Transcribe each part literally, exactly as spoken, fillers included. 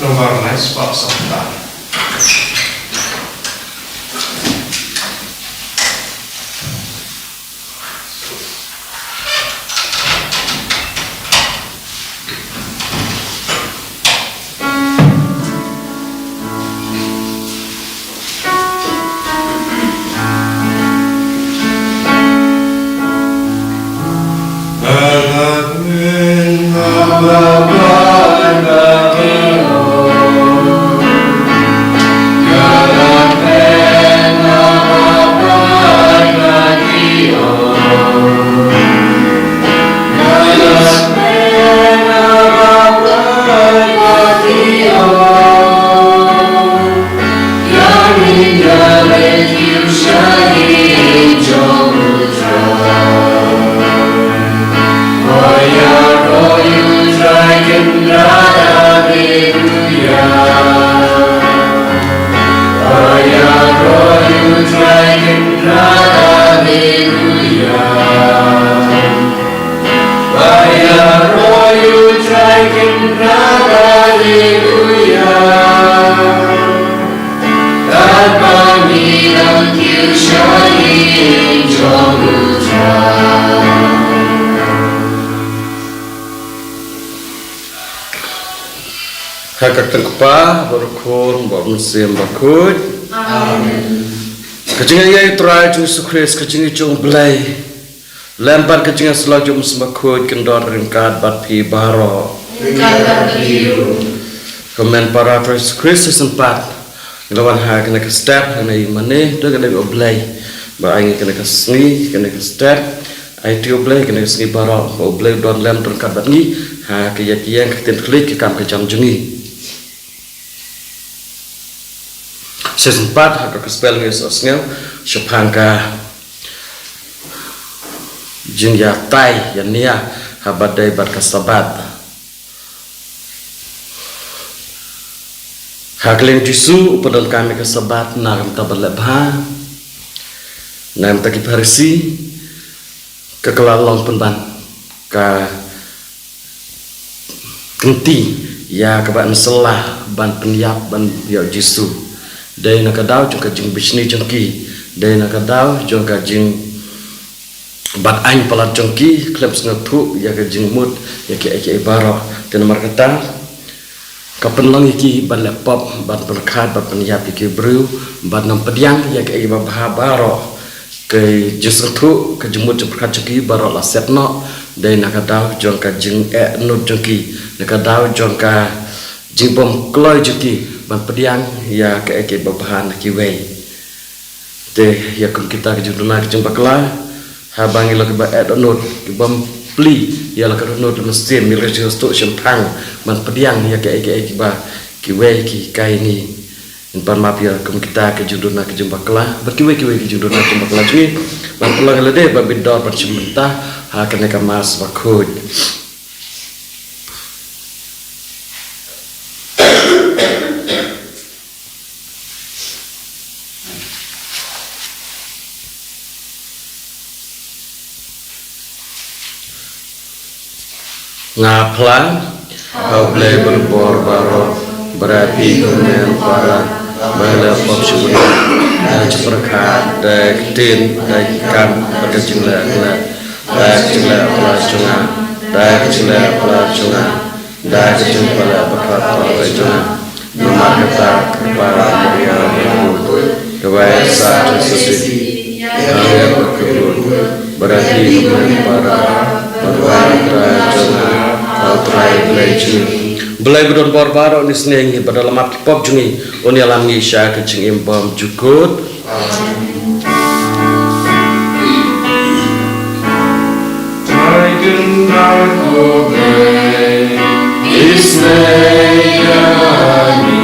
Organize pop song. Ha ka kyrteng u Kpa, bad u Khun, bad u Mynsiem Bakhuid. Amen. Ka jingïaid ïa u Trai Jisu Khrist, ka jingïeit jong u Blei, lem bad ka jingïasyllok jong u Mynsiem Bakhuid, kin don ryngkat bad phi baroh. Ryngkat bad phi ruh. Kmen para Trai Jisu Khrist, shisien pat ngi la wan ha kane ka step, ha kane ka mane, to kane u Blei ba ai ngi kane ka sngi, kane ka step. Ai ti u Blei kane ka sngi baroh, ba u Blei u don lem ryngkat bad ngi ha ka ïaid ka ïeng, ka ktien khlieh, ka kam ka jam jong ngi. Shisien pat ha ka gospel ngi sa sngew shaphang ka jingïatai ïa nia haba dei bad ka Sabbath. Ha ka liang Jisu u pyndonkam ïa ka Sabbath na ka bynta ban leh bha. Na ka bynta ki Pharisi, ka kylla long pynban ka kynti ïa kaba nsellah ban pynïap ban ïa u Jisu. Dei na ka daw jong ka jingbishni jong ki, dei na ka daw jong ka jing bad aiñ palat jong ki, khlem sngewthuh ïa ka jingmut ïa kiei kiei baroh. Te namar kata ka pynlong ïa ki ban leh pop, ban pyrkhat, ban pynïap ïa ki briew, ban ym pdiang ïa kiei ba bha baroh. Ka jingsngewthuh, ka jingmut jingpyrkhat jong ki baroh la set noh. Dei na ka daw jong ka jingeh nud jong ki, na ka daw jong ka jingbym kloi jong ki ban pdiang ïa kiei kiei ba bha na kiwei. Te ïa kum kita ki jingduna ki jingbakla, haba ngi long kiba eh dohnud, kibym plie ïa la ka dohnud la mynsiem, ïa la ka jingsngewthuh shemphang ban pdiang ïa kiei kiei kiba kiwei ki hikai ngi. Ngin pan map ïa kum kita ki jingduna ki jingbakla bad kiwei kiwei ki jingduna ki jingbakla jong ngi, ban pynlong ïa lade ba bit dor ban shim bynta ha kane ka Mass bakhuid. Nga phla ha U Blei badonbor baroh, ba dei phi hynmen para, ba la pop shuh, da ka jingpyrkhat, da ka ktien, da ki kam, da ka jingleh, da ka jingleh phla jong nga, da ka jingleh phla jong nga. Da ka jingpynleh bakla jong nga. Namar kata ka Kpa Maria, kawei sa jong siti, ïa nga ka kyrkhu, ba dei phi hynmen para, ba dei ka jong nga ha U Trai Blei jong ngi. Blei badonbor baroh un isynei ïa ngi, bad da la map ki pop jong ngi un ïalam ngi sha ka jingim bymjukut. Trai Kynrad ko Blei, isynei ïa ngi.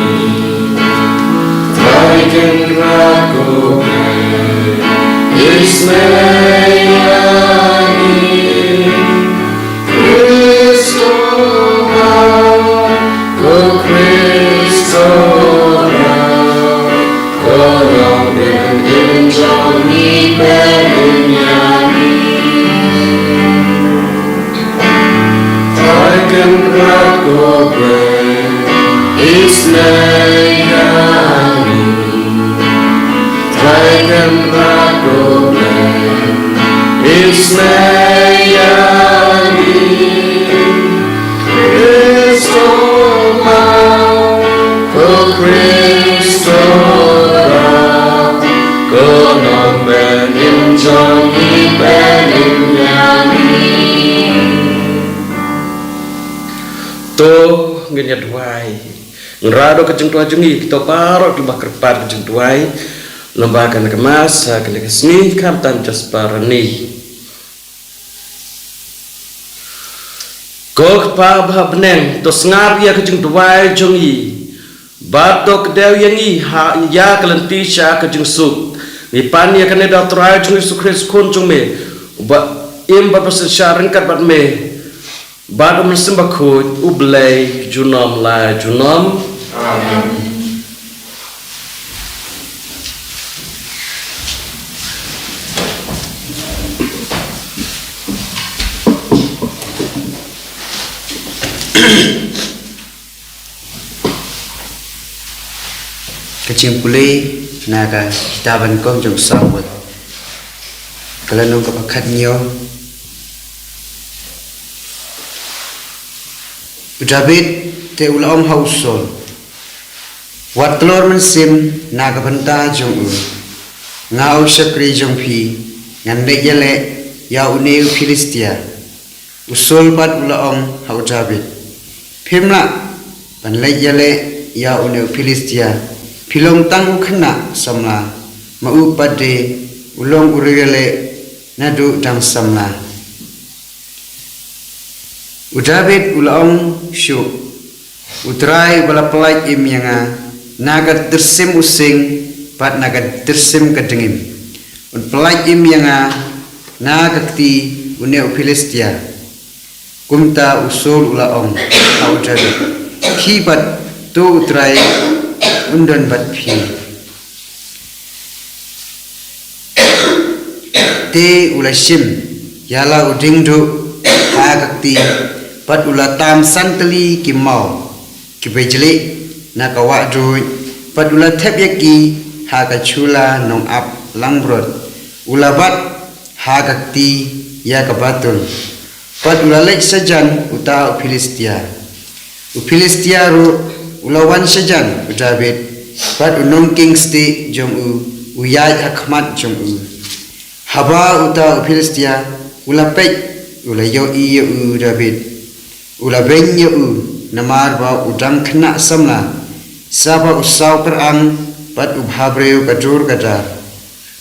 Trai Kynrad ko Blei, isynei ïa ngi. Khrist o Mawlai, ko Khrist o Mawlai, ko Nongpynim Im jong ngi, pynïaid ïa ngi. Trai Kynrad ko Blei, is To ngin ïa duwai. Ngin ïa duwai ka jingduwai jong ngi, kito baroh kiba kyrpad ka jingduwai. Lem bad kane ka Mass ha kane ka sngi, khamtam Jasper Ranee. Ko Kpa ba ha bneng, to sngap ïa ka jingduwai jong ngi. Bad to kdew ïa ngi ha ïa ka lynti sha ka jingsuk. Ngi pan ïa kane da U Trai jong ngi Jisu Khrist Khun jong me, uba im bad ba synshar ryngkat bad me bad U Mynsiem Bakhuid, U Blei junom la junom. Amen. Ka jingpule na ka kitab Nyngkong jong u Samuel, ka lynnong kaba khathynñiew. U David te u la ong ha u Saul, wat tlor mynsiem na ka bynta jong u. Nga u shakri jong phi, ngan leit ïaleh ïa une u Philistia. U Saul pat u la ong ha u David, phim lah ban leit ïaleh ïa une u Philistia. Phi long tang u khynnah samla, ma u pat de u long u riewïaleh naduh dang samla. U David u la ong shuh, U Trai uba la pyllait im ïa nga na ka tyrsim u sing bad na ka tyrsim ka dngim, un pyllait im ïa nga na ka kti une u Philistia. Kumta u Saul u la ong ha u David, phi pat, to U Trai un don bad phi. Te u la shim ïa la u diengduh ha ka kti, bad u la tam san tylli ki maw kiba jlih na ka wah duid, bad u la thep ïa ki ha ka jhula nongap langbrot. U la bat ha ka kti ïa ka batul, bad u la leit shajan uta u Philistia. U Philistia ruh u la wan shajan u David, bad u nongkieng stieh jong u u ïaid ha khmat jong u. Haba uta u Philistia u la peit, u la ïohi ïa u David, u la beiñ ïa u, namar ba u dang khynnah samla, sa ba u saw kyrang bad u bhabriew ka dur ka dar.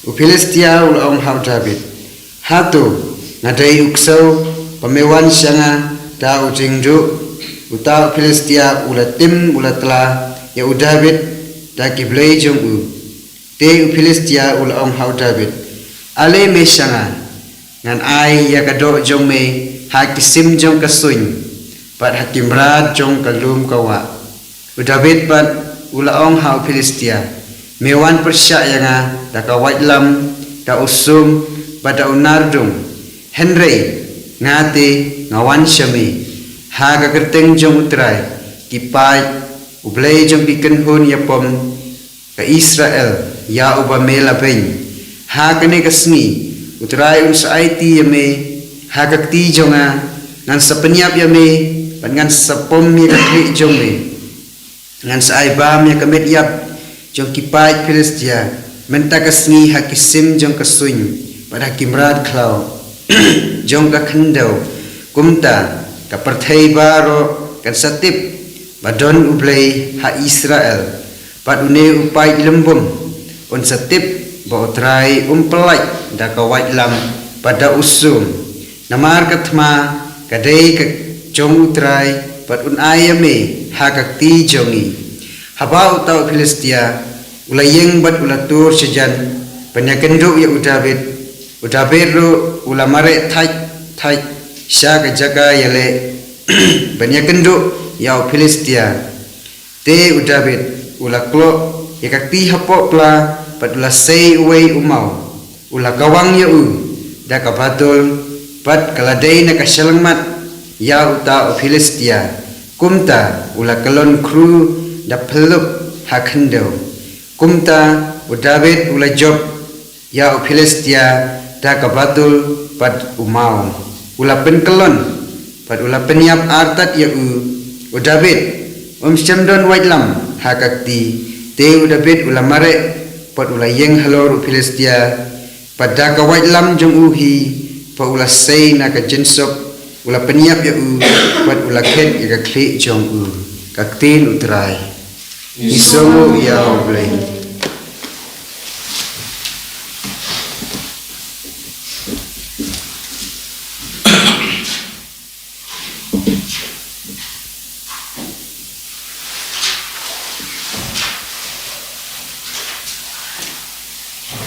U Philistia u la ong ha u David, hato nga dei u ksew ba me wan sha nga da u diengduh? Uta u Philistia u la tim u la tla ïa u David da ki blei jong u. Te u Philistia u la ong ha u David, ale me sha nga, ngan ai ïa ka doh jong me ha ki sim jong ka suiñ bad ha ki mrad jong ka lum ka wah. U David pat u la ong ha u Philistia, me wan pyrshah ïa nga da ka waitlam, da u sum bad da u nardung. Hynrei nga te nga wan sha me ha ka kyrteng jong U Trai ki paid, U Blei jong ki kynhun ïapom ka Israel, ïa uba me la beiñ. Ha kane ka sngi U Trai un sa aiti ïa me ha ka kti jong nga, ngan sa pynïap ïa me bad ngan sa pom ïa ka khlieh jong me. Ngan sa ai bam ïa ka met ïap jong ki paid Philistia mynta ka sngi ha ki sim jong ka suiñ bad ha ki mrad khlaw jong ka khyndew. Kumta ka pyrthei baroh kan sa tip ba don U Blei ha Israel, bad une u paid lymbum un sa tip ba U Trai um pyllait da ka waitlam bad da u sum. Namar ka thma ka dei ka jong U Trai, bad un ai ïa me ha ka kti jong ngi. Haba uta u Philistia u la ïeng bad u la tur shajan ban ïakynduh ïa u David, u David ruh u la mareh thait thait sha ka jaka ïaleh ban ïakynduh ïa u Philistia. Te u David u la kloh ïa ka kti hapoh pla, bad u la sei uwei u maw. U la kawang ïa u da ka batul, bad ka la dei na ka shyllangmat ïa uta u Philistia. Kumta u la kyllon khru da pyllup ha khyndew. Kumta u David u la jop ïa u Philistia da ka batul bad u maw. U la pynkyllon bad u la pynïap artat ïa u. U David um shym don waitlam ha ka kti. Te u David u la mareh bad u la ïeng halor u Philistia, bad da ka waitlam jong u hi ba u la sei na ka jingsop U la pynïap ïa u, bad u la khet ïa ka khlieh jong u, ka ktien U Trai. Ngi sngewnguh ïa U Blei.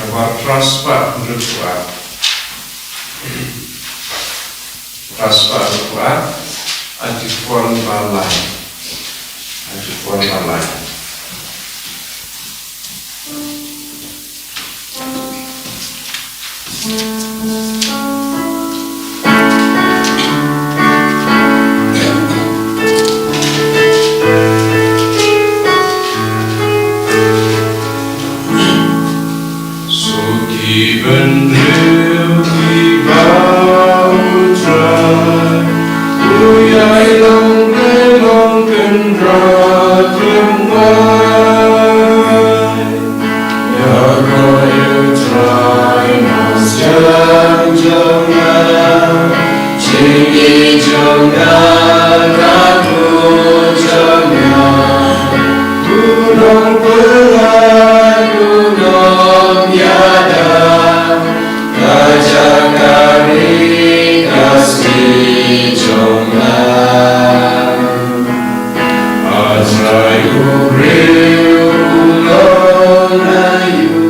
Kaba phra spah hynriew phra. Phra spah hynriew phra. Article ba lai. Article ba lai. Suki bynriew kiba U Trai u ïai long Blei long Kynrad ïa u wai. Ïa ko U Trai na sdang jong nga, jingïeit jong nga, ka kut jong nga. U nongpynlait, u nongïada, ka jaka ri ka sngi jong nga. A Trai, u briew u long na u.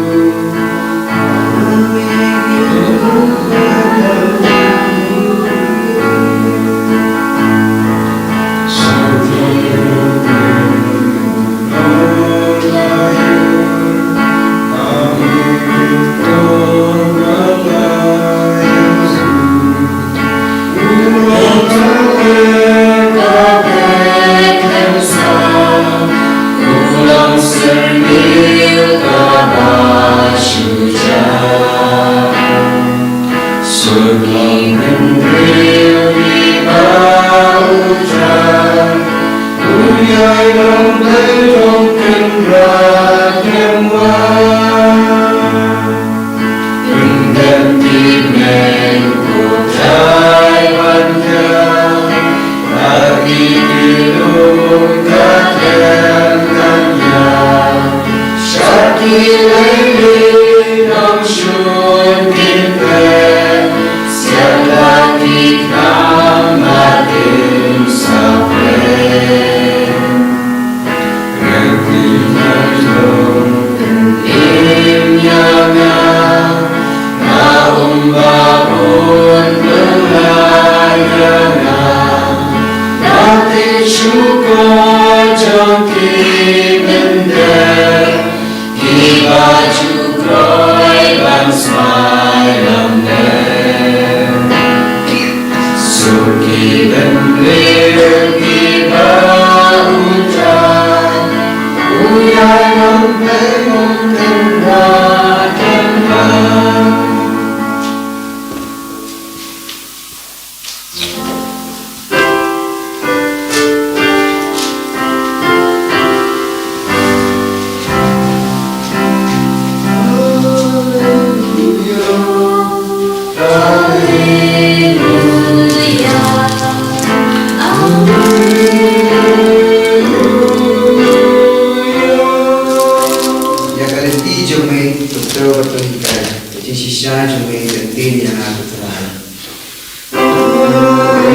Ïa ka lynti jong me, to treh bad to hikai. Ka jingshisha jong me, to ktien ïa nga, ko Trai.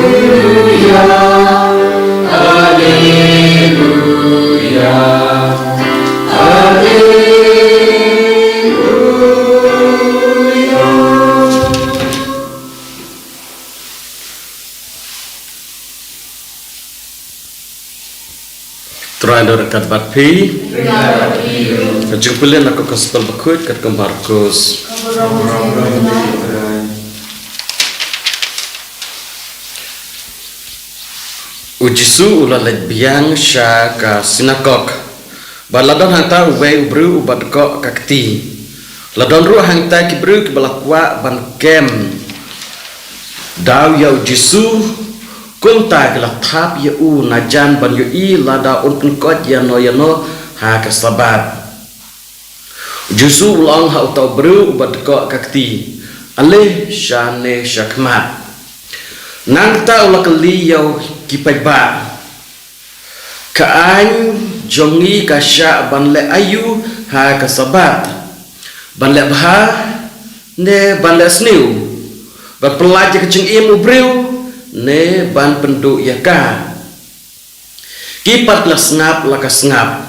Alleluia, alleluia, alleluia. Trai un don ryngkat bad phi. Ka jingpule na ka Gospel Bakhuid kat kum u Markos. U Jisu u la leit biang sha ka sinakok. Bad la don hangta uwei u briew uba dkoh ka kti. La don ruh hangta ki briew kiba la kwah ban kem daw ïa u Jisu, kumta ki la thap ïa u najan ban ïohi lada un pynkoit ïano ïano ha ka Sabbath. U Jisu u la ong ha uta u briew uba dkoh ka kti, "Ale shane shakhmat." Nangta u la kylli ïa ki paidbah, ka aiñ jong ngi ka shah ban leh aïu ha ka Sabbath? Ban leh bha ne ban leh sniew? Ban pyllait ïa ka jingim u briew ne ban pynduh ïa ka? Ki pat la sngap la ka sngap.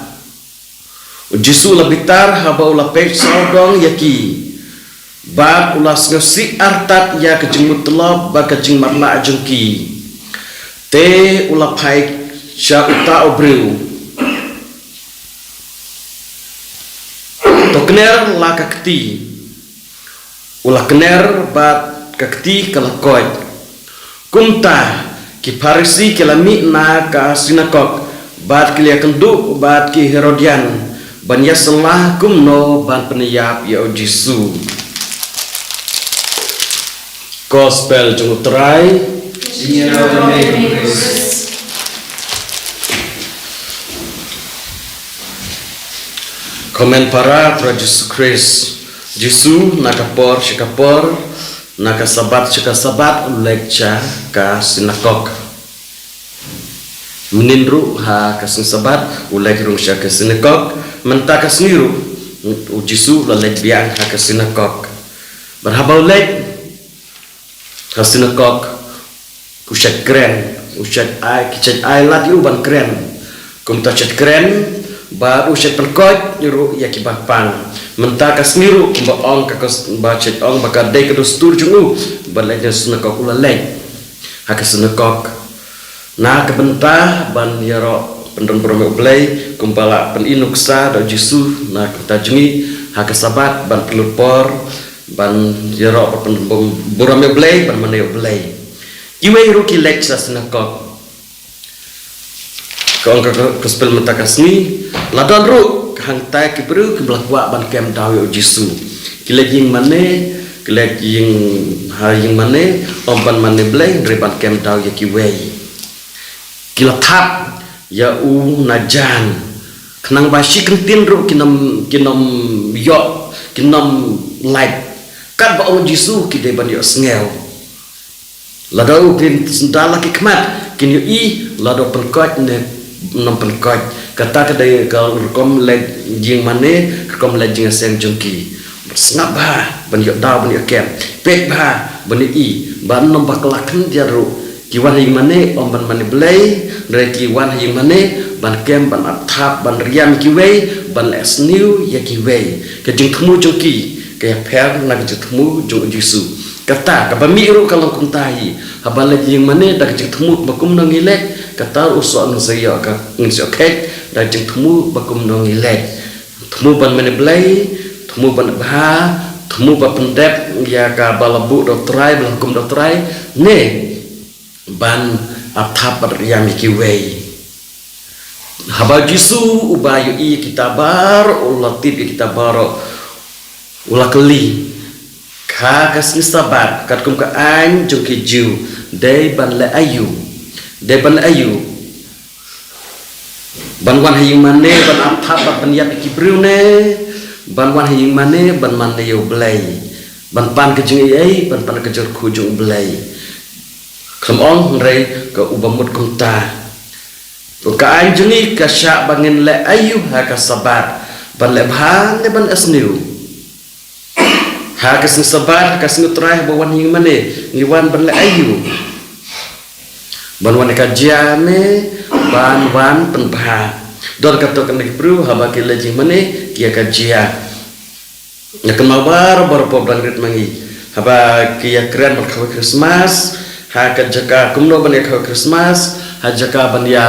U Jisu u la bitar haba u la peit sawdong ïa ki, bad u la sngewsih artat ïa ka jingmutlop bad ka jingmatlah jong ki. Te u la phai sha uta u briew. To kner la ka kti. U la kner bad ka kti ka la koit. Kumta ki Pharisi ki la mih na ka sinakok bad ki la ïakynduh bad ki Herodian ban ïasylla kumno ban pynïap ïa u Jisu. Gospel jong u Trai. Jingïaroh ïa me, Khrist. Comment para Trai Jisu Khrist. Jisu na ka por sha ka por, na ka Sabbath sha ka Sabbath u leit sha ka sinakok. Mynnin ruh ha ka sngi Sabbath u leit rung sha ka sinakok. Mynta ka sngi ruh u Jisu u la leit biang ha ka sinakok. Bad haba u leit ha sinakok, u shait kren, u shait ai, ki shait ai lad ïa u ban kren. Kumta shait kren bad u shait pynkoit ruh ïa ki bapang. Mynta ka sngi ruh kumba ong ka kos-, ba shait ong ba ka dei ka dustur jong u ban leit na sinakok, u la leit ha ka sinakok. Na ka bynta ban ïaroh pyndon burom ïa u Blei, kumba la pyni nuksa da u Jisu na ka bynta jong ngi ha ka Sabbath ban pynlut por ban ïaroh pyndon burom ïa u Blei, ban mane ïa u Blei. Kiwei ruh ki leit sha sinakok. Ka ong ka gospel mynta ka sngi, la don ruh hangta ki briew kiba la kwah ban kem daw ïa u Jisu. Ki leit ïing mane, ki leit ïing, ha ïing mane, ym ban mane Blei, hynrei ban kem daw ïa kiwei. Ki la thap ïa u na jan, khnang ba shi kyntien ruh kin ym, kin ym ïoh, kin ym lait. Katba ong u Jisu ki dei ban ïohsngew. Lada u kin synda la ki khmat, kin ïohi lada u pynkoit ne ym pynkoit. Kata ka dei ka rukom leit ïing mane, rukom leit jingïaseng jong ki. Sngap bha ban ïoh daw ban ïoh kem. Peit bha ban ïohi ba ym ba kylla khyndiat ruh. Ki wan ha ïing mane ym ban mane Blei, hynrei ki wan ha ïing mane ban kem, ban ap thap, ban riam ïa kiwei, ban leh sniew ïa kiwei. Ka jingthmu jong ki ka ïapher na ka jingthmu jong u Jisu. Kata kaba mih ruh ka long kumta hi. Haba leit ïing mane da ka jingthmu ba kumno ngi leit, kata ruh u soh ngin sa ïoh ka, ngin sa ïoh khet da ka jingthmu ba kumno ngi leit. Thmu ban mane Blei, thmu ban bha, thmu ban pyndep ïa kaba la buh da u Trai, ba la hukum da u Trai, ne ban ap thap bad riam ïa kiwei. Haba u Jisu uba ïohi ïa kita baroh, u la tip ïa kita baroh, u la kylli, ha ka sngi Sabbath katkum ka aiñ jong ki Jiw, dei ban leh aïu? Dei ban leh aïu? Ban wan ha ïing mane ban ap thap bad ban ïap ïa ki briew ne ban wan ha ïing mane ban mane ïa u Blei, ban pan ka jingaiei, ban pan ka jingkyrkhu jong u Blei? Khlem ong, hynrei ka uba mut kumta. Ka aiñ jong ngi ka shah ba ngin leh aïu ha ka Sabbath, ban leh bha ne ban leh sniew? Ha ka sngi Sabbath, ha ka sngi u Trai, haba wan ha ïing mane, ngi wan ban leh aïu? Ban wan ïa ka jia ne ban wan pynbha? Don katto katne ki briew haba ki leit ïing mane ki ïa ka jia. Nga kynmaw baroh baroh pop dang rit ma ngi, haba ki ïa kren ban kawei Christmas, ha ka jaka kumno ban ïa kawei Christmas, ha jaka ban ïa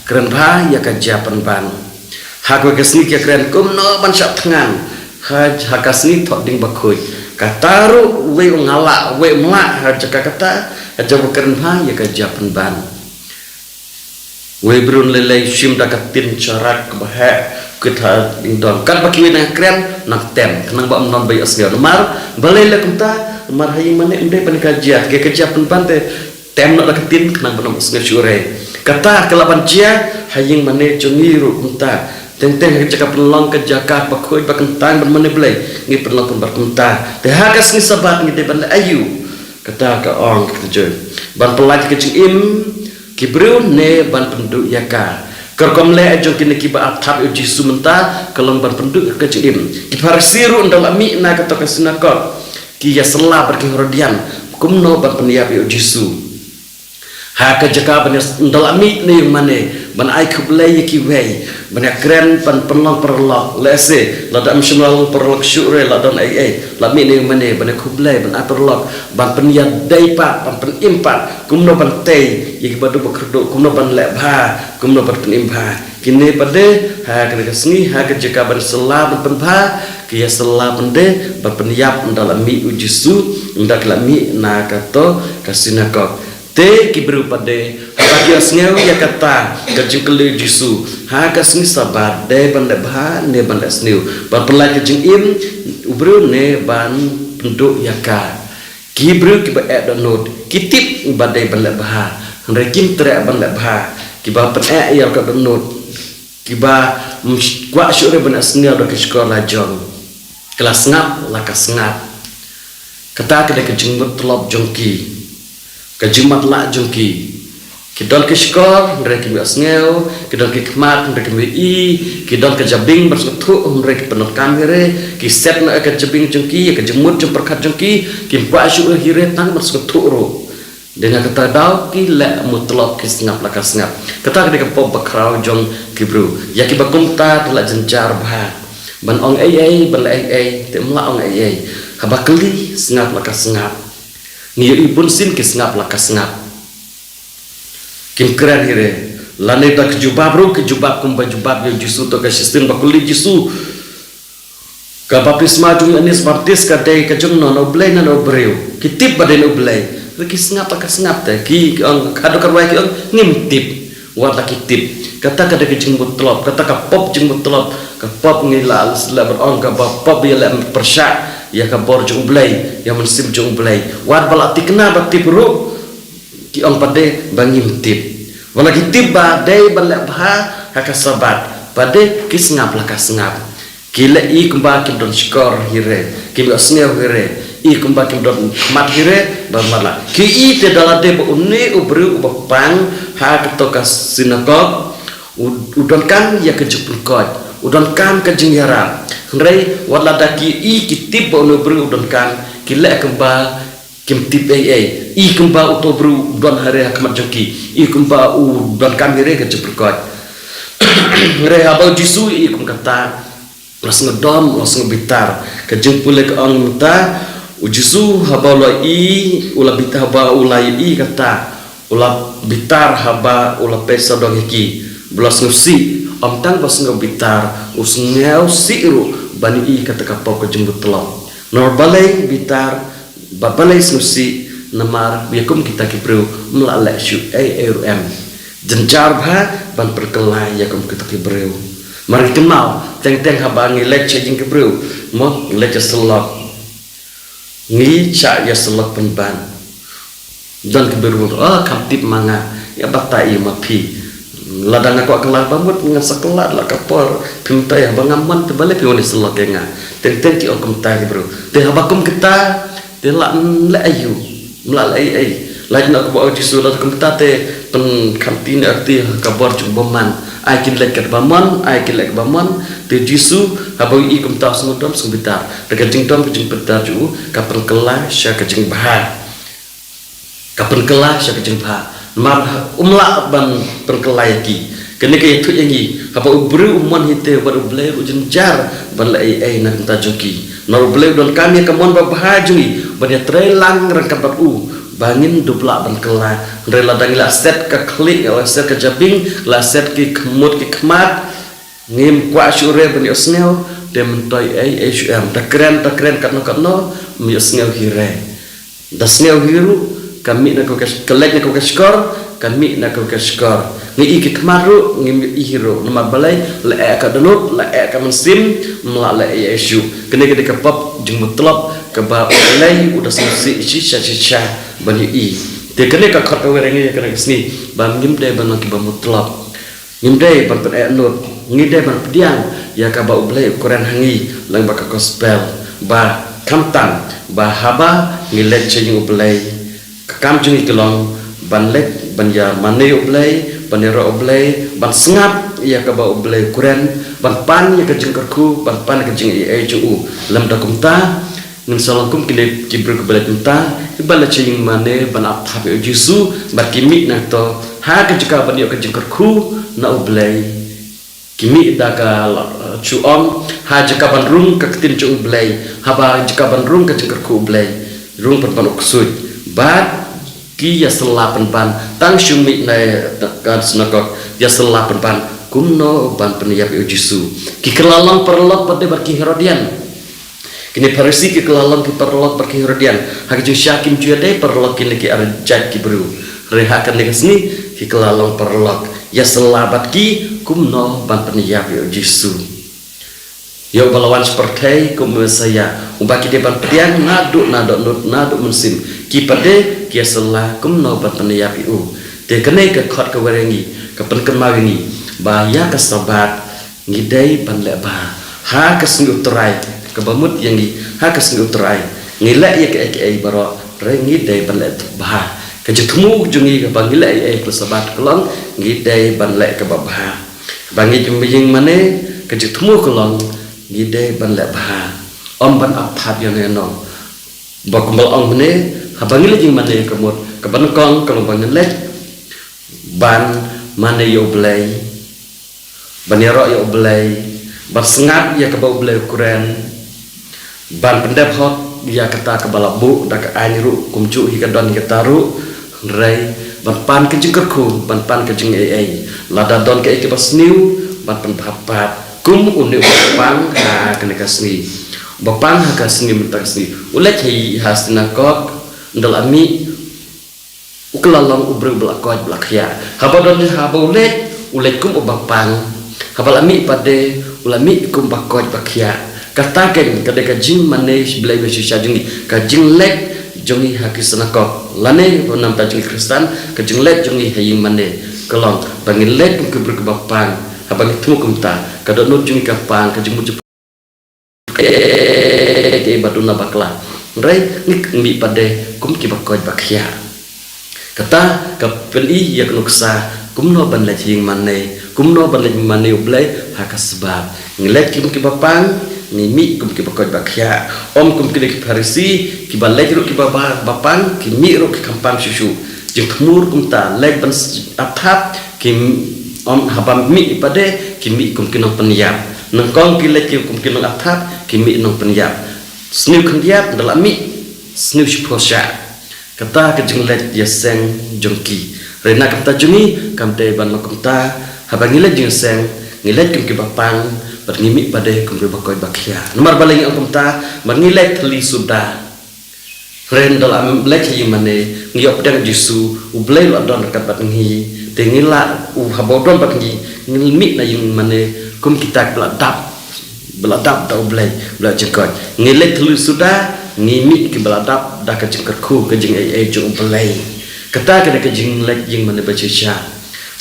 kren bha, ïa ka jia pynban. Ha kawei ka sngi ki ïa kren kumno ban shah thngan ha, ha ka sngi Thohdieng Bakhuid. Kata ruh uwei u nga lah, uwei um lah, ha jaka kata, ha jaka ba kren bha, ïa ka jia pynban. Wei briew lei lei shim da ka ktien sharak kaba heh, kit ha ding dong. Katba kiwei nang kren, nang tem, khnang ba ym don ba ïohsngew. Namar balei leh kumta? Namar ha ïing mane ym dei ban ïa ka jia, ka jia pynban te tem noh da ka ktien khnang ba ym ïohsngew shuh re. Kata ka lah ban jia ha ïing mane jong ngi ruh kumta. Teng teng ha ka jaka pynlong ka jaka ba khuid ba kyntang ban mane Blei, ngi pynlong kumba kumta. Te ha ka sngi Sabbath ngi dei ban leh aïu? Kata ka ong ka jong ban pynlait ka jingim ki briew ne ban pynduh ïa ka. Ka rukom leh jong kine kiba ap thap ïa u Jisu mynta ka long ban pynduh ka jingim. Ki Pharisi ruh ynda la mih na kata ka sinakok ki ïa syllah bad ki Herodian kumno ban pynïap ïa u Jisu. Ha ka jaka ban ïa s-, ynda la mih ne ïa mane ban ai khublei ïa kiwei, ban ïa kren ban pynlong paralok, lehse lada ym shym la long paralok shuh re la don ei ei, la mih ne ïa mane ban ïa khublei, ban ai paralok, ban pynïadei pat, ban pynim pat kumno ban tei ïa kiba duh ba kyrduh, kumno ban leh bha, kumno ban pynim bha. Kine pat de ha kane ka sngi ha ka jaka ban syllah ban pynbha, ki ïa syllah pat de ban pynïap ynda la mih u Jisu, ynda ki la mih na kato ka sinakok. Te ki briew pat de haba ki ïohsngew ïa kata ka jingkylli u Jisu, ha ka sngi Sabbath dei ban leh bha ne ban leh sniew, ban pynlait ka jingim u briew ne ban pynduh ïa ka? Ki briew kiba eh dohnud ki tip ba dei ban leh bha, hynrei kim treh ban leh bha. Kiba pyneh ïa ka dohnud, kiba ym sh-, kwah shuh re ban ïohsngew da ki shkor la jong, ki la sngap la ka sngap. Kata ka dei ka jingmut tlop jong ki, ka jingmatlah jong ki. Ki don ki shkor hynrei kim ïohsngew, ki don ki khmat hynrei kim ïohi, ki don ka jabieng ban sngewthuh hynrei ki pyndonkam hi re, ki set noh ïa ka jabieng jong ki, ïa ka jingmut jingpyrkhat jong ki, kim kwah shuh hi re tang ban sngewthuh ruh. Dei na kata ka daw ki leh mut tlop, ki sngap la ka sngap. Kata ka dei ka pop bakhraw jong ki briew. Ïa kiba kumta te la jynjar bha ban ong ei ei, ban leh ei ei, te ym lah ong ei ei. Haba kylli sngap la ka sngap. Ngi ïohi bunsien ki sngap la ka sngap. Kim kren hi re. Lane da ki jubab ruh ki jubab kumba jubab ïa u Jisu, to ka shisien ba kylli Jisu, ka baptisma jong u Ïoannis Baptis ka dei ka jong no, na u Blei ne na u briew? Ki tip ba dei na u Blei. Hynrei ki sngap la ka sngap te, ki ong, haduh ka rwai ki ong ngim tip. Wat la ki tip. Kata ka dei ka jingmut tlop, kata ka pop jingmut tlop. Ka pop ngi la leh ban ong kaba pop ïa leh pyrshah ïa ka bor jong u Blei, ïa u mynsiem jong u Blei. Wat ba la thikna ba tip ruh ki ong pat de ba ngim tip. Wat la ki tip ba dei ban leh bha ha ka Sabbath, pat de ki sngap la ka sngap. Ki leh i kumba kim don shkor hi re, kim ïohsngew hi re, i kumba kim don khmat hi re, ba matlah. Ki i te da lade ba une u briew uba pang ha kato ka sinakok u, u donkam ïa ka jingpynkhiah, u donkam ka jingïarap. Hynrei wat lada ki i ki tip ba une u briew u donkam, ki leh kumba kim tip ei ei. I kumba uto u briew u don hi re ha khmat jong ki, i kumba u donkam hi re ka jingpynkhiah. Hynrei haba u Jisu i kum kata, u la sngewdom, u la sngewbitar. Ka jingpule ka ong mynta, u Jisu haba u la i, u la bitar, haba u la i kata, u la bitar haba u la peit sawdong ïa ki, ba u la sngewsih. Ym tang ba sngewbitar, u sngewsih ruh ban i kata ka pop ka jingmut tlop. Namar balei bitar, bad balei sngewsih? Namar ïa kum kita ki briew ym lah leh shuh ei ei ruh em. Jynjar bha ban pynkylla ïa kum kita ki briew. Mar ngi kynmaw, teng teng haba ngi leit sha ïing ki briew, mo, ngi leit ïasyllok, ngi shah ïasyllok pynban. Don ki briew, oh, kham tip ma nga, ïa batai ma phi. Lada nga kwah kylla ba mut ngan sa kylla la ka por, phim tip, haba ngam mon te balei phi wan ïasyllok ïa nga. Teng teng ki ong kumta ki briew. Te haba kum kita, te lah leh aïu, ym lah leh ei ei. Lait noh kumba u Jisu, lada kumta te pynkham ti ne arti ha ka bor jong u bymman. Ai kin leit katba mon, ai kin leit katba mon. Te u Jisu haba u i kumta u sngewdom sngewbitar. Te ka jingdom ka jingbitar jong u ka pynkylla sha ka jingbha. Ka pynkylla sha ka jingbha. Namar ym lah ban pynkylla ïa ki. Kane ka ïathuh ïa ngi, haba u briew u mon hi te, wat u Blei ruh u jynjar ban leh ei ei na ka bynta jong ki. Namar u Blei u donkam ïa ka mon babha jong ngi ban ïatrei lang ryngkat bad u, ba ngin dup lah ban kylla. Hynrei lada ngi la set ka khlieh, ngi la set ka jabieng, la set ki khmut ki khmat, ngim kwah shuh re ban ïohsngew, te mynta ei ei shuh em. Da kren, da kren katno katno, ym ïohsngew hi re. Da sngew hi ruh, ka mih na kawei ka, ka leit na kawei ka shkor, ka mih na kawei ka shkor. Ngi i ki khmat ruh, ngim i hi ruh. Namar balei? La eh ka dohnud, la eh ka mynsiem, ym lah leh ei ei shuh. Kane ka dei ka pop jingmut tlop kaba U Blei u da sngewsih shisha shisha ban ïohi. Te kane ka khot kawei re ngi ïa kane ka sngi, ba ngim dei ban long kiba mut tlop. Ngim dei ban pyneh nud, ngi dei ban pdiang ïa kaba U Blei u kren ha ngi lyngba ka gospel, ba khamtam ba haba ngi leit sha ïing U Blei, Ka kam jong ngi ka long ban leit ban ïa mane ïa U Blei, ban ïaroh ïa U Blei, ban sngap ïa kaba U Blei u kren, ban pan ïa ka jingkyrkhu, ban pan ïa ka jingaiei jong u. Lymda kumta, ngin sa long kum kine ki briew kiba leit mynta, kiba leit sha ïing mane ban ap thap ïa U Jisu, bad ki mih nangta ha ka jaka ban ïoh ka jingkyrkhu na U Blei. Ki mih da ka la-, shu ong, ha jaka ban rung ka ktien jong U Blei, haba jaka ban rung ka jingkyrkhu U Blei, rung pat ban u ksuid. Bad ki ïasylla pynban, tang shu mih na ka synagog, ïasylla pynban kumno ban pynïap ïa U Jisu. Ki kylla long paralok pat de bad ki Herodian. Kine Pharisi ki kylla long ki paralok bad ki Herodian. Ha ka jingshisha kim ju ïadei paralok kine ki arjait ki briew. Hynrei ha kane ka sngi ki kylla long paralok. Ïasylla bad ki kumno ban pynïap ïa U Jisu. Ïa uba la wan sha pyrthei kum u Messaïah, uba ki dei ban pdiang naduh naduh nud naduh mynsiem. Ki pat de ki ïasylla kumno ban pynïap ïa u. Te kane ka khot kawei ïa ngi, ka pynkynmaw ïa ngi ba ïa ka Sabbath ngi dei ban leh bha. Ha ka sngi U Trai, kaba mut ïa ngi, ha ka sngi U Trai ngi leh ïa kaei kaei baroh, hynrei ngi dei ban leh bha. Ka jingthmu jong ngi kaba ngi leh ïa ka Sabbath ka long, ngi dei ban leh kaba bha. Ba ngi ïing mane, ka jingthmu ka long, ngi dei ban leh bha. Ym ban ap thap ïano ïano. Ba kumba la ong mynne, haba ngi leit ïing mane ka mut kaba nyngkong ka long ba ngin leit ban mane ïa U Blei, ban ïaroh ïa U Blei, ban sngap ïa kaba U Blei u kren, ban pyndep hok ïa kata kaba la buh da ka aiñ ruh, kumjuh hi ka don hi kata ruh, hynrei ban pan ka jingkyrkhu, ban pan ka jingaiei. Lada don kaei kaba sniew, ban pynbha pat. Kum une uba pang ha kane ka sngi, uba pang ha ka sngi mynta ka sngi, u leit hi ha synagog, ynda la mih, u kylla long u briew ba la koit ba la khiah. Haba don, haba u leit, u leit kum uba pang. Haba la mih pat de, u la mih kum ba koit ba khiah. Kata keiñ ka dei ka jingmane Blei ba shisha jong ngi, ka jingleit jong ngi ha ki synagog. Lane ba namar jong ngi Khristan, ka jingleit jong ngi ha ïing mane ka long ba ngin leit kum ki briew kiba pang. Haba ngi thmu kumta, ka dohnud jong ngi ka pang, ka jingmut jong ngi ka duna bakla. Hynrei ngi mih pat de kum kiba koit ba khiah. Kata ka pyni ïa ka nuksa kumno ban leit ïing mane, kumno ban leit mane U Blei ha ka Sabbath. Ngi leit kum kiba pang, ngi mih kum kiba koit ba khiah. Ym kum kine ki Pharisi, kiba leit ruh kiba ba, ba pang, ki mih ruh ki kham pang shuh shuh. Jingthmu ruh kumta, leit ban s-, ap thap, ki m-, ym, haba mih pat de, ki mih kum ki nongpynïap. Nyngkong ki leit ki kum ki nong ap thap, ki mih nongpynïap. Sniew khyndiat, ynda la mih, sniew shiphew shah. Kata ka jingleit ïaseng jong ki. Hynrei na ka bynta jong ngi, kam dei ban long kumta, haba ngi leit jingïaseng, ngi leit kum kiba pang, bad ngi mih pat de kum kiba koit ba khiah. Namar balei ngi ong kumta, namar ngi leit thylli suda. Hynrei ynda la leit ha ïing mane, ngi ïoh pdiang Jisu, U Blei u la don ryngkat bad ngi, te ngi la, u haba u don bad ngi, ngi mih na ïing mane, kum kita kiba la dap, ba la dap da U Blei, ba la jingkoit. Ngi leit thylli suda, ngi mih kiba la dap da ka jingkyrkhu, ka jingaiei jong U Blei. Kata ka dei ka jingleit ïing mane ba shisha.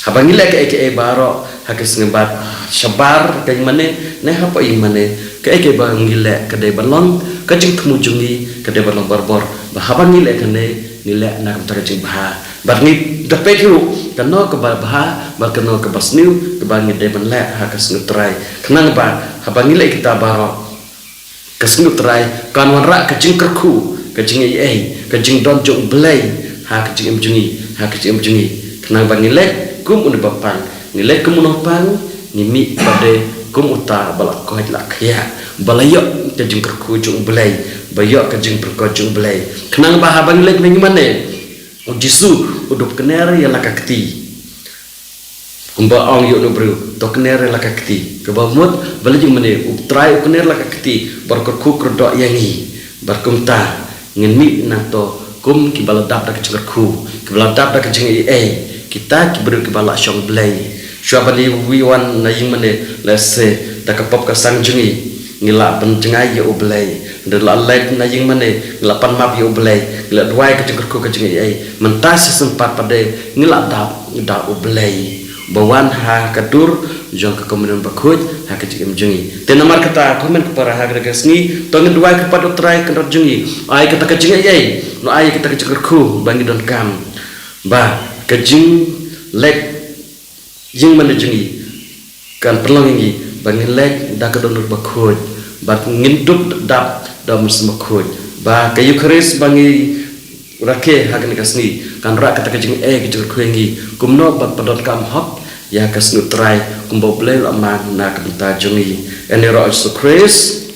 Haba ngi leh kaei kaei baroh ha ka sngi Sabbath, shabar ka ïing mane, ne hapoh ïing mane, kaei kaei ba ngi leh ka dei ban long ka jingthmu jong ngi, ka dei ban long barabor. Ba haba ngi leh kane, ngi leh na ka bynta ka jingbha. Bad ngi da peit ruh kano kaba bha, bad kano kaba sniew, kaba ngi dei ban leh ha ka sngi U Trai. Khnang ba haba ngi leh kita baroh, ka sngi U Trai kan wanrah ka jingkyrkhu, ka jingaiei, ka jingdon jong U Blei ha ka jingim jong ngi, ha ka jingim jong ngi. Khnang ba ngi leit kum une ba pang, ngi leit kum u nongpang, ngi mih pat de kum uta ba la koit la khiah, ba la ïoh ka jingkyrkhu jong U Blei, ba ïoh ka jingpyrkhat jong U Blei. Khnang ba haba ngi leit mynta mane, U Jisu u dup kner ïa la ka kti. Kumba ong ïa une u briew, to kner ïa la ka kti. Kaba mut, ba leit ïing mane, U Trai u kner la ka kti, bad kyrkhu kyrdoh ïa ngi. Bad kumta, ngin mih nangta kum kiba la dap da ka jingkyrkhu, kiba la dap da ka jingaiei, kita ki briew kiba la shong Blei. Shuwa ban ïa wan na ïing mane, lehse da ka pop ka sang jong ngi, ngi la pynjngai ïa U Blei. Hynrei la leit na ïing mane, ngi la pan map ïa U Blei, ngi la duwai ka jingkyrkhu ka jingaiei. Mynta shisien pat pat de ngi la dap da U Blei. Ba wan ha ka dur jong ka Komunion Bakhuid ha ka jingim jong ngi. Te namar kata, ko hynmen ko para, ha kane ka sngi to ngin duwai kyrpad ïa U Trai Kynrad jong ngi, ai kata ka jingaiei, u ai kata ka jingkyrkhu ba ngi donkam, ba ka jingleit ïing mane jong ngi kan pynlong ïa ngi ba ngin leit da ka dohnud bakhuid, bad ngin dup dap da U Mynsiem Bakhuid, ba ka Eukharist ba ngi rakhe ha kane ka sngi kan rah kata ka jingaiei, ka jingkyrkhu ïa ngi kumno ban pyndonkam hok ïa ka sngi U Trai kumba U Blei u la mang na ka bynta jong ngi. Ïaroh Jisu Khrist.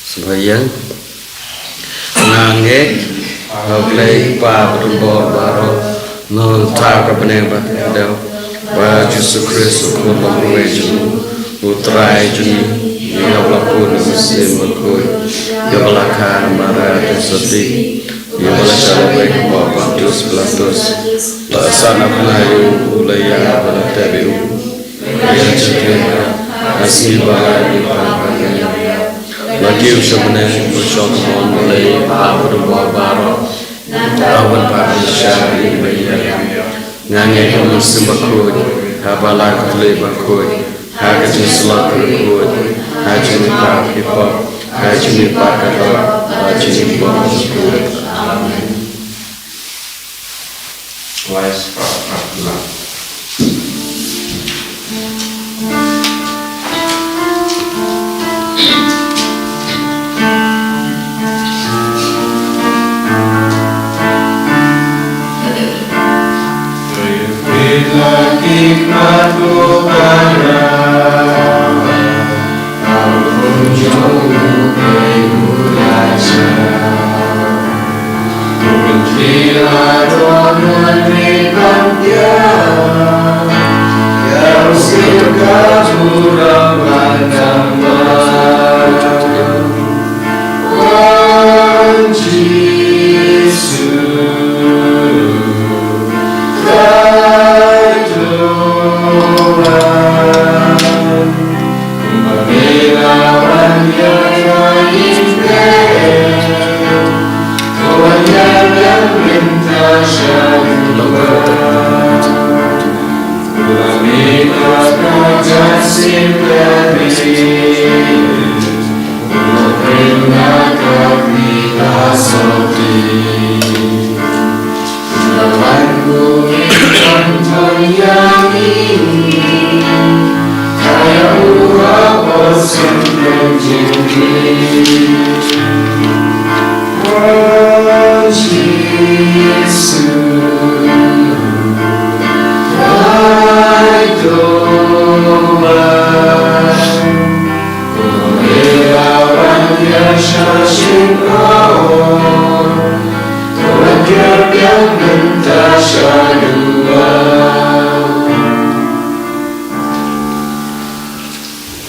Sngewbha ïeng. Nga ngeit ha U Blei Kpa badonbor baroh, nongthaw ka bneng bad ka dei, bad Jisu Khrist u khun ba kawei jong u, U Trai jong ngi, ïa uba la bun da U Mynsiem Bakhuid, ïa uba la kha na Maria Theisotti, ïa uba la shah lawei ha u Pontius Pilatus, la san ha u bnai, u la ïap, la tep, u la ïaid sha kynthei, ha ka sngi ba ar, u la pan, la kiew sha bneng, u la shong ha ka mon U Blei Kpa badonbor baroh, u la wan ban pynshai ïa ki ba ïeit. Nga ngeit ha U Mynsiem Bakhuid, ha ka Balang Katholik bakhuid, ha ka jingïasyllok bakhuid, ha ka jingmihpat ki pop, ha ka jingmihpat ka doh, ha ka jingim bakhuid. Amen.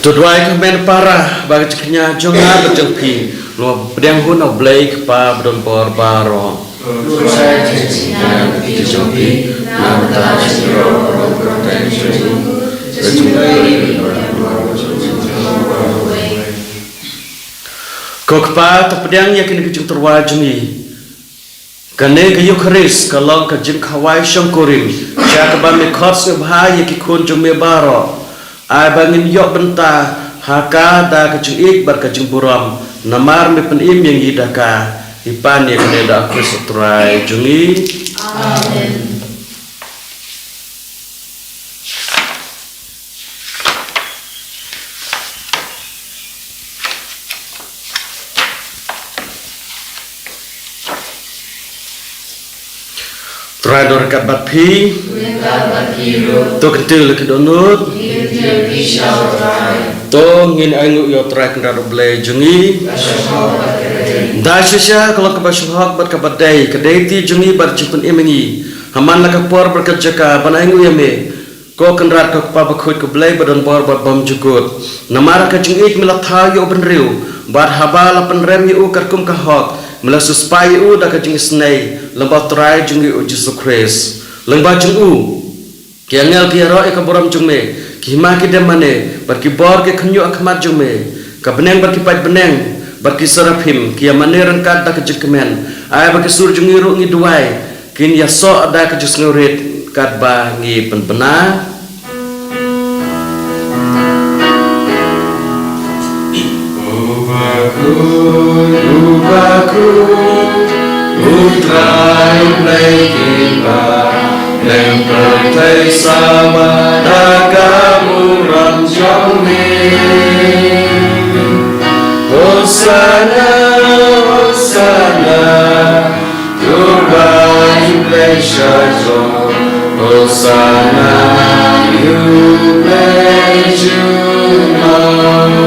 To duwai ko hynmen para ba ka jingkñia jong nga bad jong phi, la pdiang hun na U Blei Kpa badonbor baroh. Ko Kpa, to pdiang ïa kine ki jingtyrwa jong ngi. Kane ka Eukharist ka long ka jingkhawai shongkurim, sha kaba me khot sngewbha ïa ki khun jong me baroh. Ai ba ngin ïoh bynta ha ka da ka jingïeit bad ka jingburom, namar me pynim ïa ngi da ka. Ngi pan ïa kane da Khrist u Trai jong ngi. Amen. Trai dor kat bad phi. Kat bad phi ruh. To kyntiew la ki dohnud. Kyntiew phi sha u Trai. To ngin ainguh ïa u Trai Kynrad U Blei jong ngi. Ka shong hok bad ka dei. Da shisha ka long kaba shong hok bad kaba dei, ka dei ti jong ngi bad jingpynim ïa ngi. Ha man la ka por bad ka jaka ban ainguh ïa me, ko Kynrad ko Kpa bakhuid ko Blei ba don bor bad bymjukut. Namar ka jingïeit me la thaw ïa u bynriew, bad haba la pynrem ïa u katkum ka hok, me la siewspah ïa u da ka jingisynei lyngba u Trai jong ngi u Jisu Khrist. Lyngba jong u, ki angel ki ïaroh ïa ka burom jong me, ki hima ki dem mane, bad ki bor ki khynñiuh ha khmat jong me. Ka bneng bad ki paid bneng bad ki seraphim ki ïa mane ryngkat da ka jingkmen. Ai ba ki sur jong ngi ruh ngi duwai, kin ïasoh da ka jingsngewrit katba ngi pynbna. U bakhuid, u bakhuid, u Trai Blei ki ba lem pyrthei samla da ka burom jong me. Hosanna, Hosanna, to U Blei sha jrong. Hosanna, ïa U Blei jong ngi.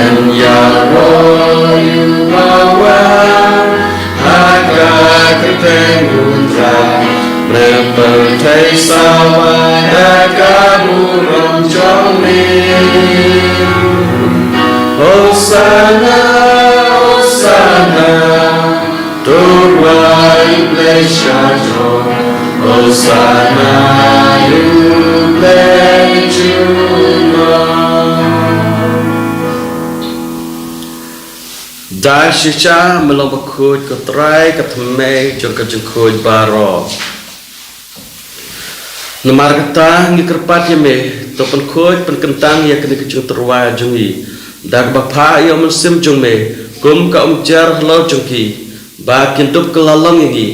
Yn ïaroh ïa u bawan ha ka kyrteng U Trai, lem pyrthei samla da ka burom jong me. Hosanna, Hosanna, to U Blei sha jrong. Hosanna, ïa U Blei jong ngi. Da shisha me long bakhuid ko Trai, ka thymmei jong ka jingkhuid baroh. Namar kata ngi kyrpad ïa me, to pynkhuid pynkyntang ïa kane ka jingtyrwa jong ngi da kaba phah ïa u Mynsiem jong me, kum ka umjar halor jong ki, ba kin dup kylla long ïa ngi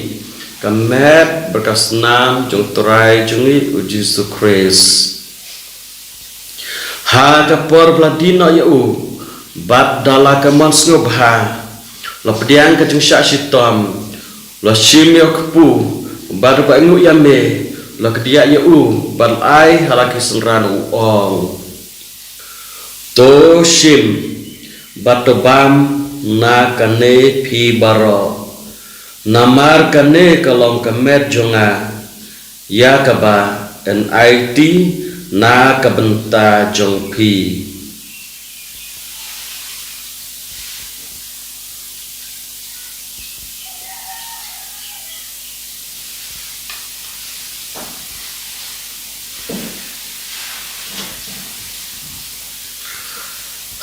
ka met bad ka snam jong u Trai jong ngi u Jisu Khrist. Ha ka por ba la die noh ïa u, bad da la ka mon sngewbha, la pdiang ka jingshah shitom, la shim ïa u kpu, bad ba ainguh ïa me, la kdiah ïa u, bad la ai ha la ki synran, u ong: To shim bad to bam na kane phi baroh, namar kane ka long ka met jong nga, ïa kaba yn aiti na ka bynta jong phi.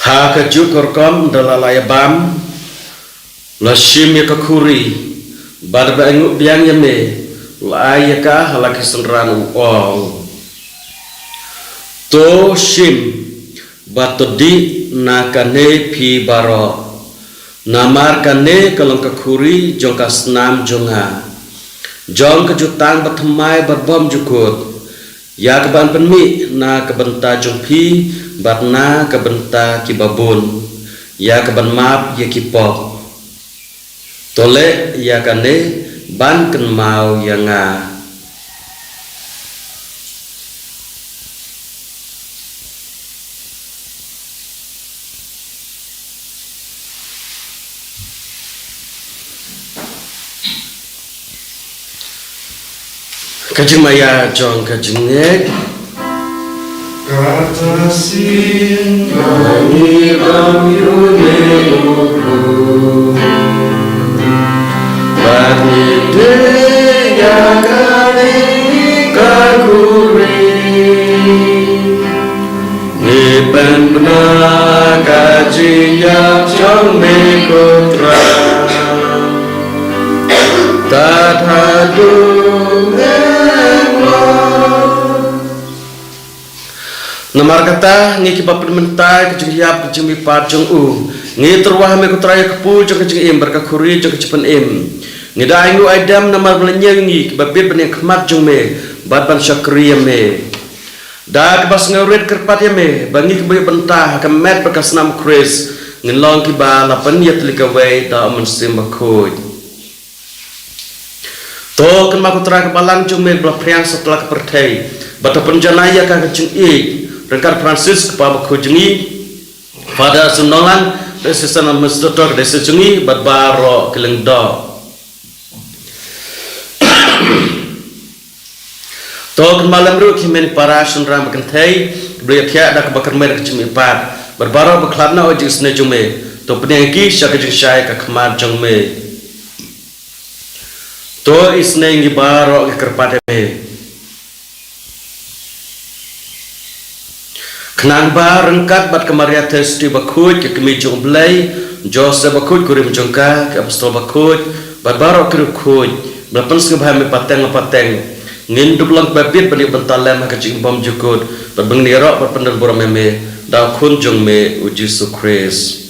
Ha kajuh ka rukom da la la ïa bam, la shim ïa ka khuri, bad ba ainguh biang ïa me, la ai ïa ka ha la ki synran, u ong: To shim bad to dih na kane phi baroh, namar kane ka long ka khuri jong ka snam jong nga, jong ka jutang bathymmai bad bymjukut, ïa kaba yn pynmih na ka bynta jong phi bad na ka bynta kiba bun, ïa kaban map ïa ki pop. To leh ïa kane ban kynmaw ïa nga. Ka jingmaïa jong ka jingngeit. Kata sien ba ngi bam ïa une u briew, ba ngi dih ïa kane ka khuri. Ngi pynbna ka jingïap jong me ko Trai. Bad haduh em long. Namar kata, ngi kiba pynmynta ka jingïap ka jingmihpat jong u, ngi tyrwa ha me ko Trai ïa ka kpu jong ka jingim bad ka khuri jong ka jingpynim. Ngi da ainguh aidem namar ba la ñiew ïa ngi kiba bit ban ïeng ha khmat jong me bad ban shakri ïa me. Da kaba sngewrit kyrpad ïa me ba ngi kiba ïoh bynta ha ka met bad ka snam u Khrist ngin long kiba la pynïatylli kawei da u Mynsiem Bakhuid. To kynmaw ko Trai ka balang jong me ba la phriang satlak ka pyrthei, bad to pynjanai ïa ka ka jingïeit ryngkat Francis kpa bakhuid jong ngi, Father Sum Nonglang, Assistant Administrator ka diocese jong ngi, bad baroh ki lyngdoh. To kynmaw lem ruh ki hynmen para shynrang ba kynthei kiba la ïathiah da kaba kyrmen ka jingmihpat, bad baroh ba khlad na u jingsnei jong me. To pynïaid ki sha ka jingshai ha khmat jong me. To isnei ngi baroh ngi kyrpad ïa me. Khnang ba ryngkat bad ka Maria Theisotti bakhuid, ka kmie jong u Blei, Joseph bakhuid, kurim jong ka, ki apostol bakhuid, bad baroh ki riewkhuid ba la pynsngewbha ïa me pateng la pateng, ngin dup long kiba bit ban ïoh bynta lem ha ka jingim bymjukut, bad ba ngin ïaroh bad pyndonburom ïa me da u Khun jong me u Jisu Khrist.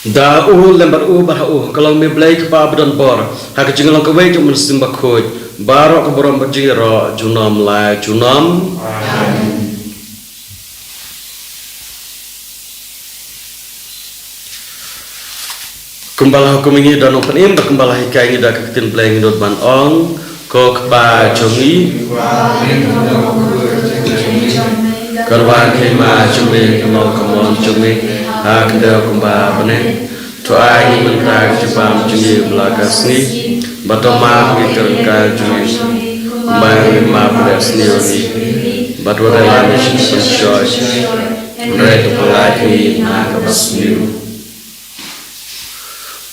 Da u, lem bad u, bad ha u, ka long me Blei Kpa badonbor, ha ka jinglong kawei jong u Mynsiem Bakhuid, baroh ka burom bad jingïaroh junom la junom. Amen. Kumba la hukum ïa ngi da u Nongpynim, bad kumba la hikai ïa ngi da ka ktien Blei, ngin nud ban ong: Ko Kpa jong ngi, ka rwai ka hima jong me, kan long ka mon jong me ha ka kyrdan kumba ha bneng. To ai ïa ngi mynta ka jingbam jong ngi ba la ka sngi, bad to map ïa ngi ka ryngkat jong ngi kumba ngi map ba la sniew ïa ngi, bad wat ïalam ïa ngi sha ka jingpynshoi, hynrei to pyllait ïa ngi na kaba sniew.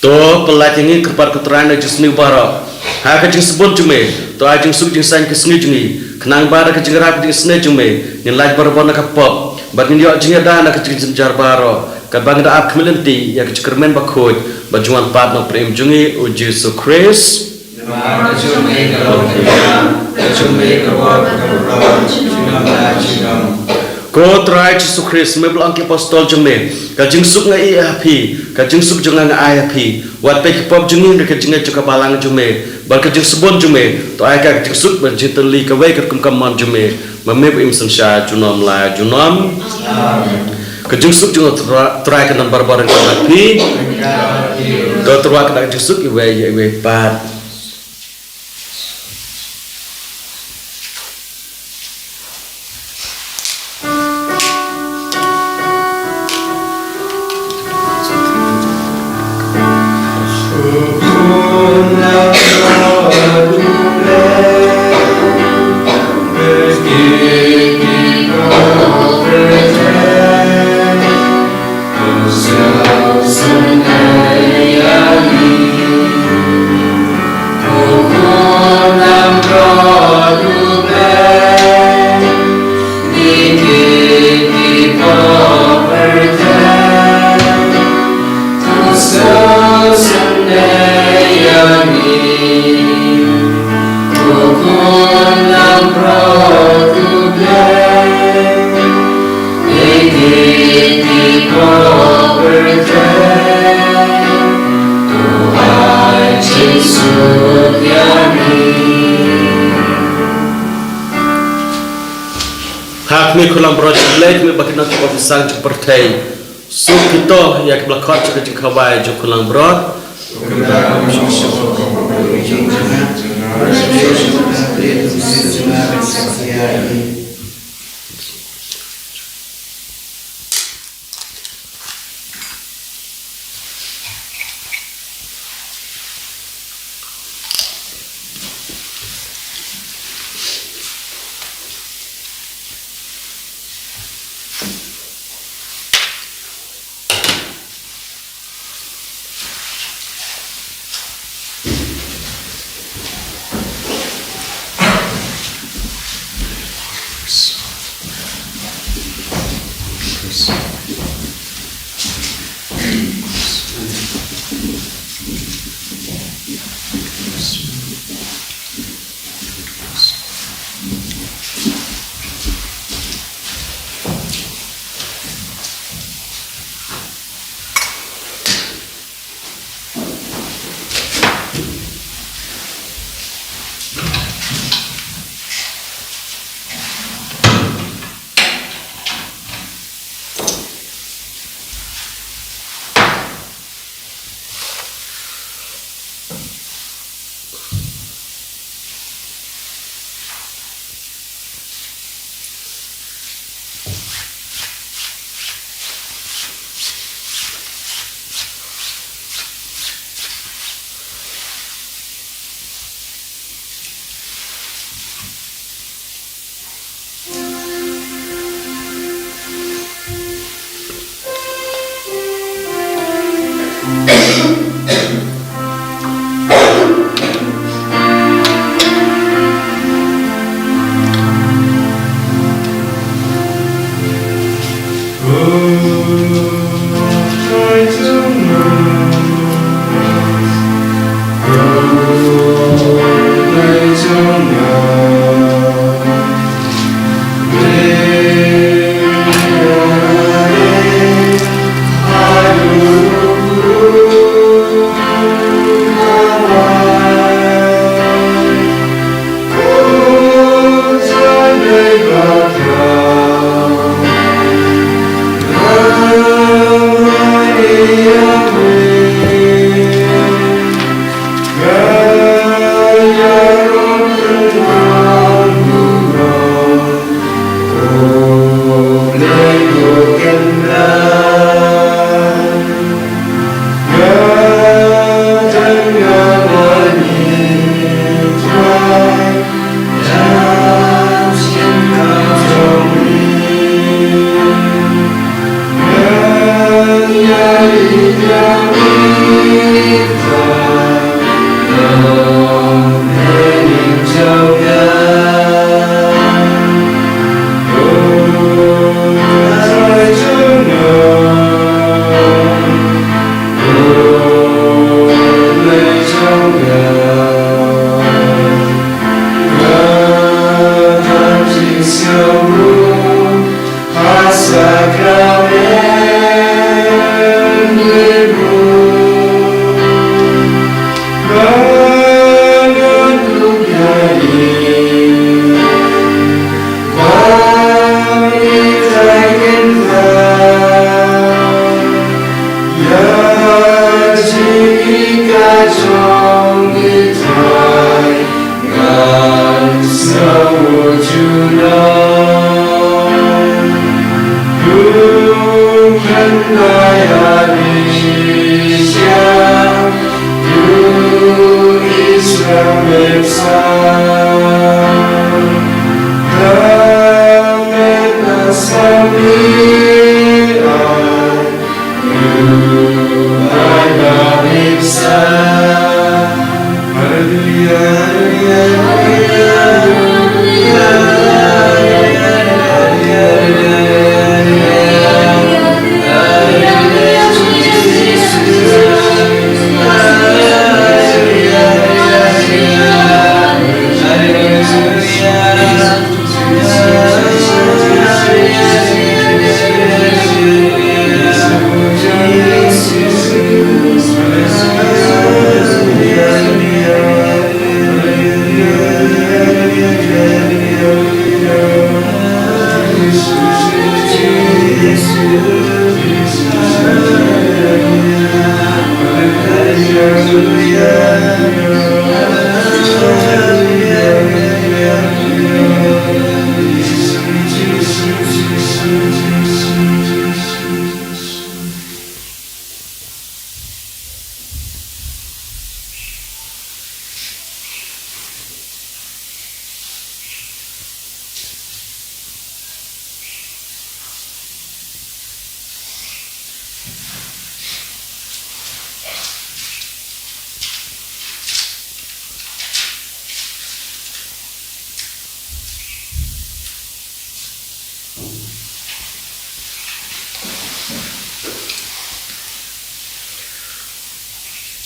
To pyllait ïa ngi, kyrpad ko Trai, na ka jingsniew baroh, ha ka jingsbun jong me, to ai jingsuk jingsaiñ ka sngi jong ngi, khnang ba da ka jingïarap ka jingisynei jong me, ngin lait barabor na ka pop, bad ngin ïoh jingïada na ka jingjynjar baroh, katba ngi da ap khmih lynti ïa ka jingkyrmen bakhuid bad jingwan pat na u Nongpynim jong ngi u Jisu Khrist. Namar ka jong me ka long ka hima, ka jong me ka bor, ka bor, junom la junom. Ko Trai Jisu Khrist, me ba la ong ki apostol jong me: Ka jingsuk nga ai ha phi, ka jingsuk jong nga nga ai ha phi. Wat peit ki pop jong ngi, hynrei ka jingngeit jong ka balang jong me bad ka jingsbun jong me, to ai ka ka jingsuk bad jingtylli kawei katkum ka mon jong me, ma me ba im synshar junom la junom. Amen. Ka jingsuk jong u Tra-, Trai kan don barabor ryngkat bad phi. Ko Trai, ka da ka jingsuk iwei ïa iwei pat. Ha khmih, khun langbrot jong U Blei, khmih ba ki nongkynnoh ki nongkynsan jong ka pyrthei. Suk kito ïa kiba la khot sha ka jingkhawai jong u khun langbrot.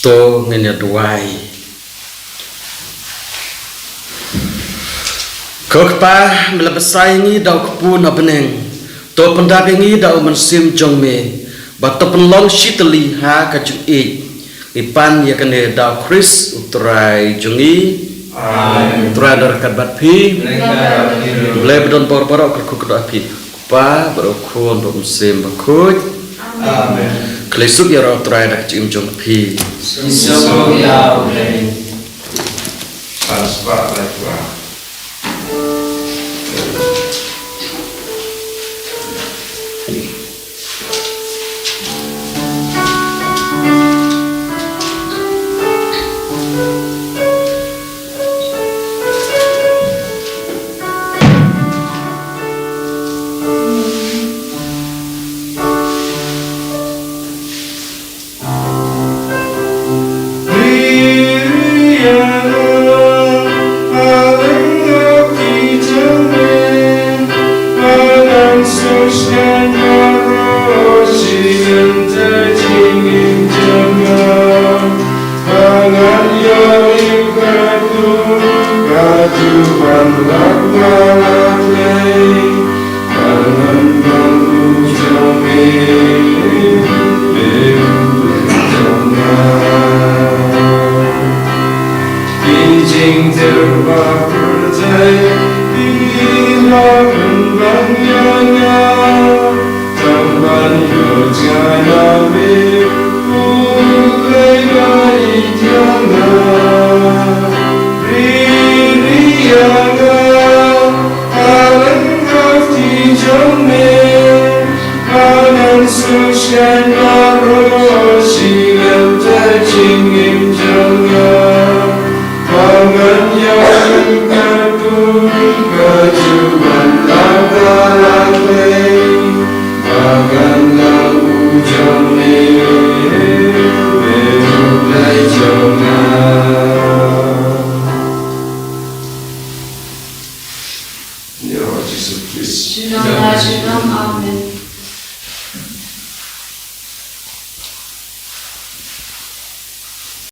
To ngin ïa duwai. Ko Kpa, me la bsa ïa ngi da u kpu na bneng, to pyndap ïa ngi da u Mynsiem jong me, ba to pynlong shi tylli ha ka jingïeit. Ngi pan ïa kane da u Khrist u Trai jong ngi. Amen. Trai da ryngkat bad phi. Ryngkat bad phi. Blei ba don bor baroh ka kyrkhu kyrdoh ïa phi. Kpa bad u Khun bad u Mynsiem Bakhuid. Amen. Khlei suk ïa u Trai da ka jingim jong phi. Suk ïa u Blei. Pas ba la kpa.